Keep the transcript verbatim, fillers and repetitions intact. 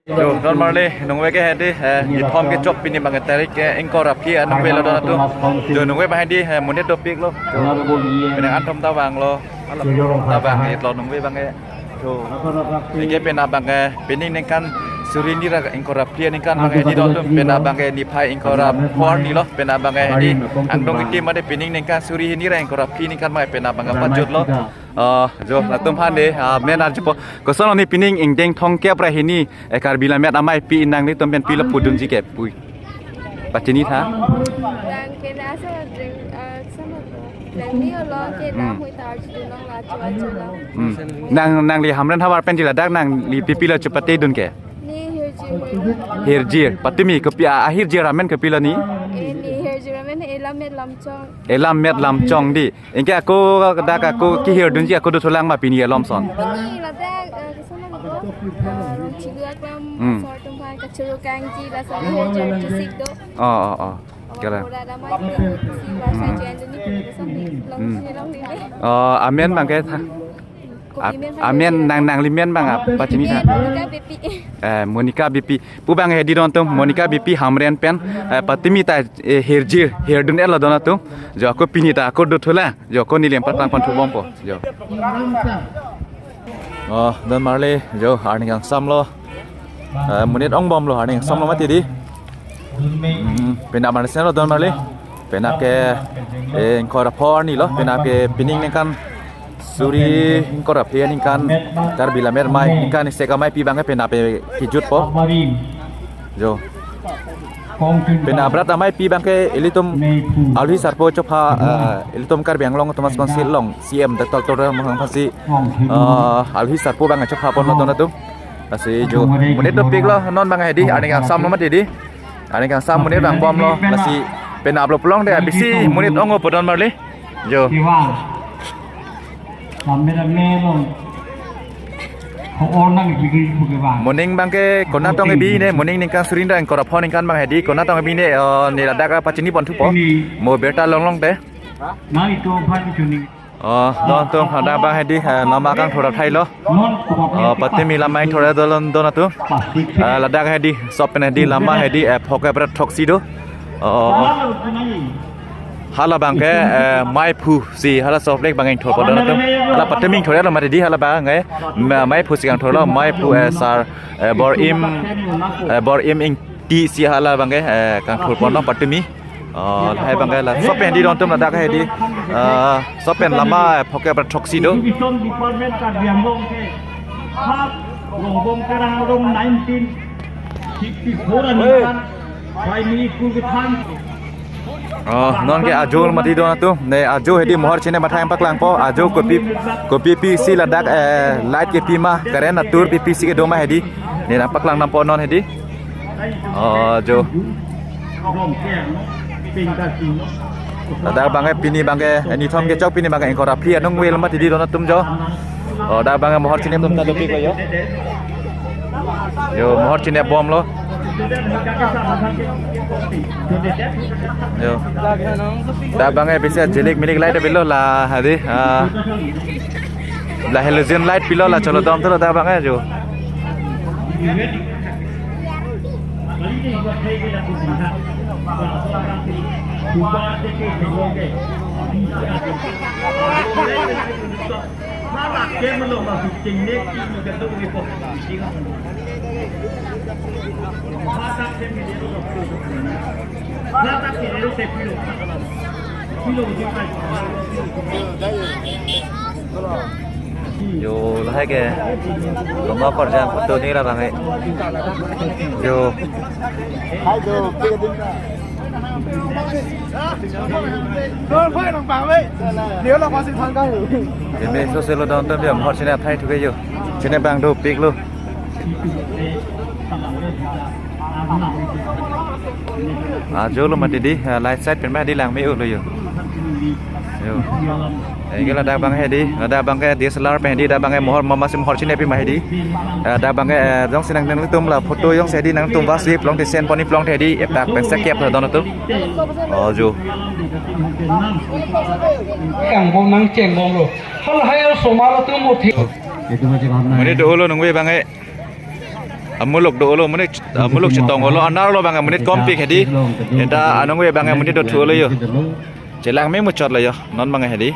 Jo, don marli, nungve ke hedi, eh, nithom kechok pini abang tarik ke ingkoi ra phli anung velo don atum. Jo, nungve abang hedi, eh, monit dopiklo. Jo, pini anthom ta vanglo. Alam ta vang, itlo nungve abang ke. Jo. Eke penap abang ke, pining ningkan suri hini ra ingkoi ra phli aningkan abang hedi don atum. Penap abang ke niphai ingkoi ra pho arni lo. Penap abang ke hedi, angdong itim mate pining ningkan suri hini ra ingkoi ra phli aningkan abang ke penap abang ke pajutlo. Oh, jo, latum aphan de, ah, men arjupo. Koson oni pining ingdeng thomkep ra hini, eh, Karbi Lammet Amei pi nanglitum pen pilo pudunji ke pui. Pachini tha. Nang kena asa drink, ah, sama ko. Drink ni olo ke Hmm. na hui ta arju nong la chua chua la. Hmm. Nang, nangli Hamren havar pen ji ladak nangli pipilo chepate dun ke. Ni hirjir hirjir. Hirjir. Patumi kopi a, ahirjir amen kopilo ni. Eh, ni hirjir amen Elammet Lamchong. Elammet Lamchong di. Anke ako dak ako kehir dunji ako dothulang ma pini alom son. Pini ladak, eh, kesana ko, eh, Rongchilu aklam, Hmm. sor tumphan kachuru kangji la sami hirjir tusik do. Oh, oh, oh. Awa Kala. Pura damai si la Hmm. sajen duni pini kesana ni. Long Hmm. sini long ni. Oh, amen abang ke tha. Kopi Ap-, men amen nang nangli men abang apa pachini tha. Monica Beypi. Eh, Monica Beypi. Pu abang hedi don atum, Monica Beypi Hamren pen, eh, patumi ta, eh, hirjir, hirdun etlo don atum. Jo ako pini ta ako dothulang. Jo ako neli paklangpon thubompo. Jo. Oh, don marli, jo, arni kangsam lo. Eh, monit ongbomlo, arni kangsam lo mati di. Hmm, penap arni sena lo don marli. Penap ke, eh, ingkoi ra pho arni lo, penap ke pining ningkan suri ingkoi ra phli aningkan Karbi Lammet Amei ningkan isek amei pi abang ke penap ke kejutpo. Jo. Penap abrat amei pi abang ke ilitum alohi sarpo chopha, eh, ilitum Karbi Anglong Autonomous Council along C M Doctor Tuliram Ronghang aphansi, eh, alohi sarpo abang chophapon lo don atum. Lasi jo monit dopiklo non abang hedi, arni kangsam lo mati di. Arni kangsam monit vangbomlo, lasi penap lo pulote abisi monit ong-o po don marli. Jo. Kiwa. Sambil rame lo. Ko orang lagi pergi ke bang. Moning abang ke konat tong kebi ne, moning ningkan suri hini ra ingkoi ra pho aningkan abang hedi, konat tong kebi ne, eh, neli ladak pachinipon thupo. Ini. Mo birta longlong te. Nah, itu apa itu nih? Oh, don atum, ladak abang hedi, eh, lama kangthur athai lo. Non, Oh, patumi lama ingthur adolon don atum. Plastik. Eh, ladak hedi, sop pen hedi, lama hedi, eh, phokep ra throksi do. Oh, hala abang ke, eh, maiphu si, hala soplek abang ingthurpo don atum. Hala patumi ingthur lo mati di hala abang ke, ma-, maiphu si kangthurlo, maiphu, eh, sar, eh, Bor-im, eh, Bor-im Ingti si hala abang ke, eh, kangthurponlo patumi. Oh, lahai abang ke la sop pen hedi don atum ladak hedi. Eh, sop pen lama, eh, phokep ra throksi do. Education Department Karbi Anglong ke. Hap, Rongbong Kerang Rong nineteen sixty-four aningkan. Primary school kethan. Oh, non ke ajo mati don atum. Ne ajo hedi mohor chine mathang paklangpo. Ajo kopi, kopi pi si ladak, eh, light kepi ma, current atur pi pi si kedo ma hedi. Ne nangpaklang nangpo non hedi. Oh, jo. Ladak abang ke pini abang ke, eh, nithom kechok pini abang ke ingkoi ra phli anung vel mati di don atum jo. Oh, dak abang ke mohor chine atum ta dopiklo jo. Jo, mohor chinebomlo. Jo. Dak abang ke bisa jilik milik light avelo la hadi, ah. La halogen light pilo la cholo dom tolo dak abang ke jo. Jo, lahai ke. Loma korjang photo ni la bang e. Jo. Jeme so selo don atum dia mohor chine athai thuke jo. Chine abang dopiklo. Ajo lo mati di, ah, light side pen ba di lang me-o lo jo. Jo. Eh, ke ladak abang hedi, ladak abang ke D S L R pen hedi, dak abang ke mohor mama si mohor chine pi ma hedi. Eh, dak abang ke, eh, jongsi nangtum la photo jongsi hedi nangtum vasi plong te sen poni plong te hedi, epak pen sekep la don atum. Oh, jo. Kang bom nangchengbomlo. Halahai osomar atum uthi. Itu masih paham na. Mari do lo nungve abang e. Amuluk do-olo, monit amuluk chetong-olo, anerlo abang monit kompik hedi. Eta anong ave abang monit dothu-olo jo. Chelang memuchotlo jo, non abang hedi.